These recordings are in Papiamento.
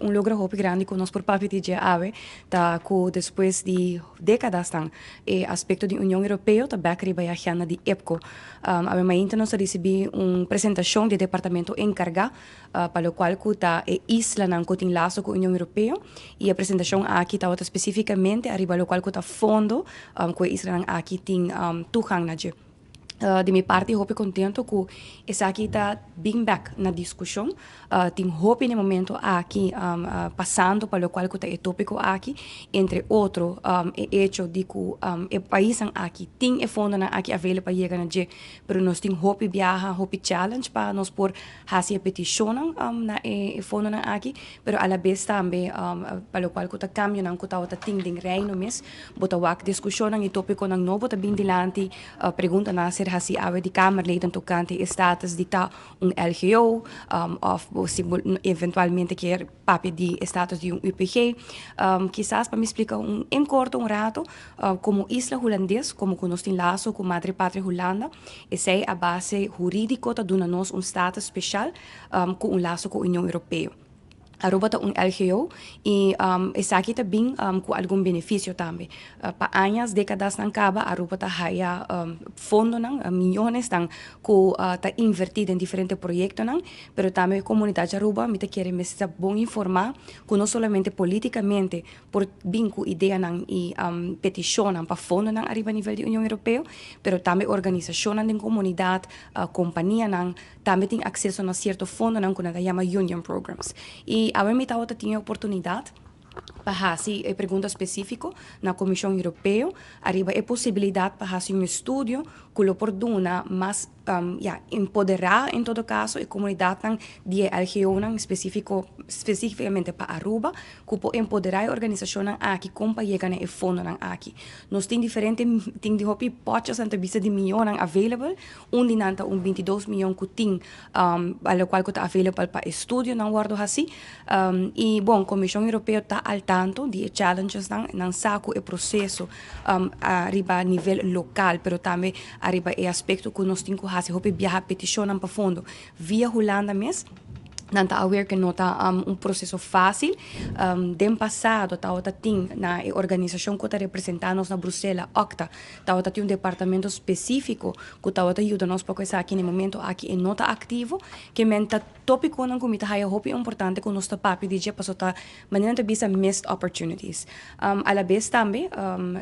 Un logro hopi grandi ku nos por papia di dje awe ta ku despues di dékadasnan e aspekto di Union Europeo ta bèk riba e agenda di IPCO. Awe mainta nos a risibí un presentashon di e departamento enkargá pa lokual ku ta e islanan ku tin laso ku Union Europeo i e presentashon aki tabata spesífikamente ariba lokual ku ta fondo ku e islanan aki tin toegang na dje. Di mi parti hopi contento cu esaki ta bin bek na discusion. Tin hopi na e momento aki pasando pa locual cu ta e topico aki, entre otro e hecho di cu e paisnan aki tin e fondonan aki available pa yega na dje, pero nos tin hopi biaha, hopi challenge pa nos por haci e peticionnan na e fondonan aki, pero alabes tambe pa locual cu ta cambionan cu tabata tin den Reino mes, bo ta wak discusionnan y topiconan nobo ta bin dilanti. Preguntanan a ser haci awe di Kamerleden tocante e status di ta un LGO of bo si bo eventualmente kier papia di e status di un UPG. Kisas pa mi splica un en corto un rato, como isla Hulandes, como cu nos tin laso cu Madre Patria Hulanda, esey a base huridico ta duna nos un status special cu un laso cu Union Europeo. Aruba ta un LGO y esaki ta bin cu algun beneficio tambe. Pa añas, decadasnan caba Aruba ta haya fondonan, miyonesnan cu ta inverti den diferente proyectonan, pero tambe e comunidad di Aruba mi ta kere mester ta bon informa cu no solamente politicamente por bin cu ideanan y peticionnan pa fondonan ariba nivel di Union Europeo, pero tambe organisacionnan den comunidad, companianan, Tambe tin akseso na sierto fondonan ku nan ta yama Union Programs. I awe mi tabata tin e oportunidat pa hasi e pregunta spesífiko na Komishon Europeo ariba e posibilidat pa hasi un estudio ku lo por duna mas, ya, empoderá en todo kaso e komunidatnan di e LGOnan spesífiko, spesífikamente pa Aruba, ku por empoderá e organisashonnan aki kon pa yega na e fondonan aki. Nos tin diferente, tin di hopi pòchas nan ta bisa di mionnan available. Un di nan ta un 22 miyon ku tin a lokual ku ta available pa estudionan wòrdu hasi. I bon, Komishon Europeo ta al tanto di e challengesnan, nan sa ku e proseso ariba nivel lokal pero tambe ariba e aspekto ku nos tin ku hasi hopi biaha petishonnan pa fondo via Hulanda mes. Nan ta aware ku no ta un proseso fásil. Den pasado tabata tin na e organisashon ku ta representá nos na Brusela, OCTA, tabata tin un departamento spesífiko ku tabata yuda nos pa ku esaki. Na e momento aki e no ta aktivo. Ke men ta tópikonan ku mi ta haya hopi importante ku nos ta papia di dje pasobra ta manera nan ta bisa missed opportunities. Alabes tambe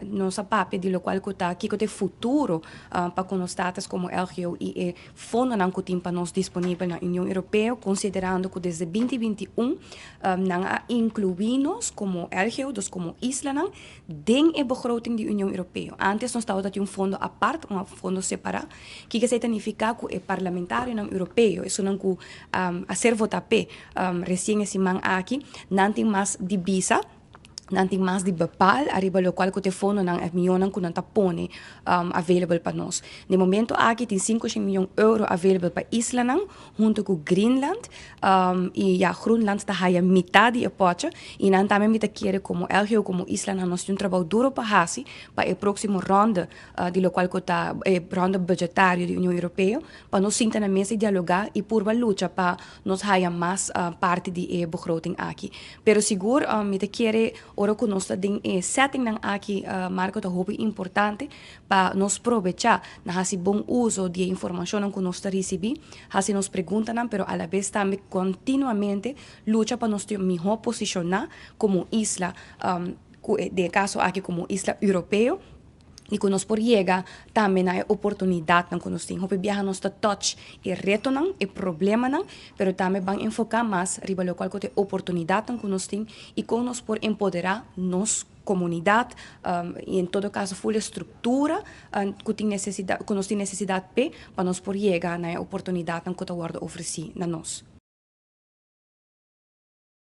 nos a papia di lokual ku ta kiko ta e futuro pa ku nos status komo LGO i e Fondonan ku tin pa nos disponibel na Union Europeo, konsiderando ku desde 2021 nan a inkluí nos komo LGO, dus komo islanan, den e begroting di Union Europeo. Antes nos tabata tin un fondo apart, un fondo separá. Kiko esei ta nifiká? Ku e parlamentarionan europeo, esunnan ku a ser votá p'e resien e siman aki, nan tin mas di bisa. Nan tin mas di bepaal ariba locual cu ta e fondonan, e mionnan cu nan ta pone available pa nos. Den momento aki tin 500 miyon euro available pa islanan hunto cu Greenland y ya Groenland ta haya mitad di e potje y nan tambe mi ta kere como LGO como islanan nos tin un trabou duro pa haci pa e proximo ronde di locual cu ta e ronde budgetario di Union Europeo pa nos sinta na mesa y dialoga y purba lucha pa nos haya mas parti di e begroting aki. Pero sigur mi ta kere ora ku nos ta den e settingnan aki, Marco, ta hopi importante pa nos probecha na hasi bon uso di e informashonnan ku nos ta risibí, hasi nos preguntanan, pero alabes tambe kontinuamente lucha pa nos tin mihó posishoná komo isla, ku den e kaso aki komo isla europeo. I ku nos por yega tambe na e oportunidatnan ku nos tin. Hopi biaha nos ta touch e retonan, e problemanan, pero tambe ban enfoká mas riba lokual ku ta e oportunidatnan ku nos tin i kon nos por empoderá nos komunidat i en todo kaso ful e struktura ku tin nesesidat, ku nos tin nesesidat p'e pa nos por yega na e oportunidatnan ku ta wòrdu ofresí na nos.